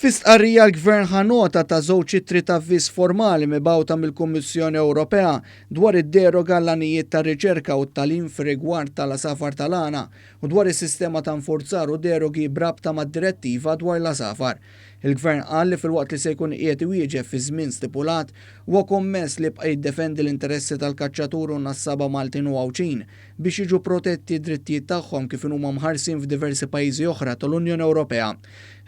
Fi stqarrija l-Gvern ħa nota ta' żewġ ittri ta' avviż formali mibgħuta mill-Kummissjoni Ewropea dwar id-deroga għall-għanijiet tar-riċerka u t-tagħlim fir-rigward tal-għasafar tal-għana u dwar is-sistema ta' nfurzar u derogi b'rabta mad-Direttiva dwar l-Għasafar. Il-Gvern qal li filwaqt li se jkun qiegħed iwieġeb fiż-żmien stipulat, huwa kommess li jibqa' jiddefendi l-interessi tal-kaċċatur u n-nassaba Maltin u Għawdxin biex jiġu protetti d-drittijiet tagħhom kif inhuma mħarsin f'diversi pajjiżi oħra tal-Unjoni Ewropea.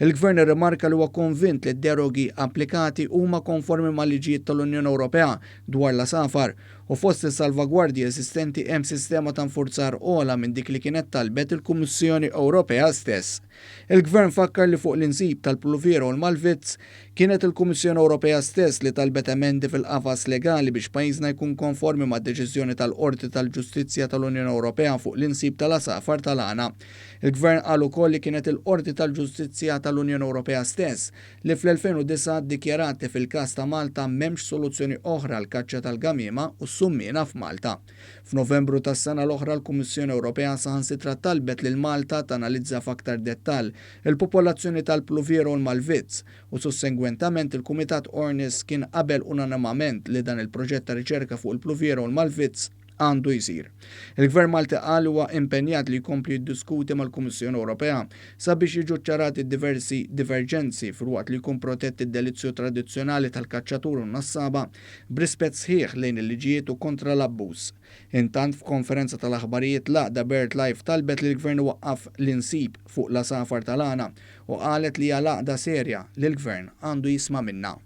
Il-Gvern irrimarka li huwa konvint li d-derogi applikati huma konformi mal-liġijiet tal-Unjoni Ewropea dwar l-għasafar u fost is-salvagwardji eżistenti hemm sistema ta' nfurzar ogħla minn dik li kienet talbet il-Kummissjoni Ewropea stess. Il-Gvern fakkar li fuq l-insib tal-Pluviera u l-Malvizz, kienet il-Kummissjoni Ewropea stess li talbet emendi fil-qafas legali biex pajjiżna jkun konformi mad-deċiżjoni tal-Qorti tal-Ġustizzja tal-Unjoni Ewropea fuq l-insib tal-għasafar tal-għana. Il-Gvern qal ukoll li kienet il-Qorti tal-Ġustizzja tal-Unjoni Ewropea stess li fl-2009 ddikjarat li fil-każ ta' Malta m'hemmx soluzzjoni oħra għall-kaċċa tal-gamiema u s-summiena f'Malta. F'Novembru tas-sena l-oħra l-Kummissjoni Ewropea saħansitra talbet lil Malta tanalizza f'aktar dettall il-popolazzjoni tal-Pluvier u l-Malvizz u sussegwentament il-Kumitat Ornis kien qabel unanimament li dan il-proġett ta' riċerka fuq il-Pluvier u l-Malvizz għandu jsir. Il-Gvern Malti qal li huwa impenjat li jkompli jiddiskuti mal-Kummissjoni Ewropea sabiex jiġu ċċarati d-diversi diverġenzi filwaqt li jkun protett id-delizzju tradizzjonali tal-kaċċatur u n-nassaba b'rispett sħiħ lejn il-liġijiet u kontra l-abbuż. Intant f'konferenza tal-aħbarijiet l-għaqda BirdLife talbet lill-Gvern iwaqqaf l-insib fuq l-għasafar tal-għana u qalet li hija l-għaqda serja li l-Gvern għandu jisma' minnha.